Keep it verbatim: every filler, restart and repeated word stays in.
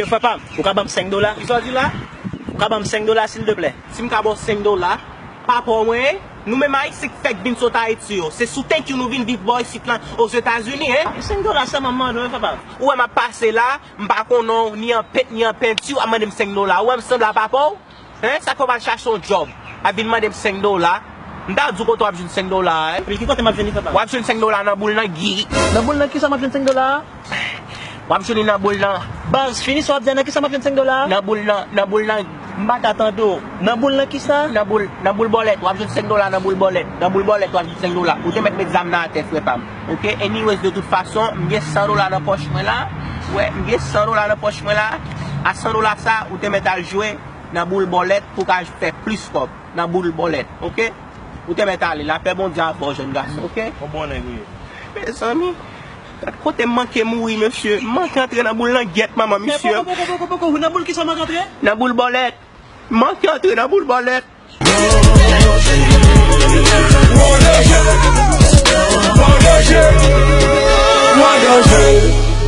Papa, ou ka ban m senk dola? Kisa w di la? Ou ka ban m senk dola, silteplè? Si m ka ba w senk dola, pa pa w mwen ye. Nou menm Ayisyen k fèk vin sot Ayiti yo, se sou thank you nou vin viv bò isit lan, Ozetazini, en. Senk dola sèlman m mande w, papa. Ou wè m ap pase la, m pa konnen w, ni an pent, ni an penti, w ap mande m senk dola. Ou wè m sanble a papa w? Hein? Sa k fè w pa al chache yon djòb? Ap vin mande m senk dola. M ta di w kote w ap jwenn senk dola a, hein? Epi ki kote m ap jwenn li, papa? W ap jwenn senk dola nan boul nan gi. Nan boul nan kisa m ap jwenn senk dola a? W ap jwenn li nan boul nan. Baz, fini sa w ap di a, nan kisa m ap jwenn senk dola a? Nan boul nan, nan boul nan. M pa ka tande w. Nan boul nan kisa? Nan boul, nan boul bòlèt. W ap jwenn senk dola nan boul bòlèt. Nan boul bòlèt, w ap jwenn senk dola. Ou te mèt met zam nan atè, frè pa m. Ok? Anyways, de tout fason, m gen san dola nan pòch mwen la. Wè, m gen san dola nan pòch mwen la. A san dola sa, ou te mèt al jwe nan boul bòlèt pou w ka fè plis kòb. Nan boul bòlèt, ok? Ou te mèt ale, lapè Bondye avè w, jèn gason, ok? Yon bon nèg ou ye. Mezanmi, gad kote m manke mouri, mesye. M manke antre nan boul nan gyèt manman misye. Poko, poko, poko, poko, nan boul kisa w manke antre? Nan boul bòlèt. M manke antre nan boul bòlèt.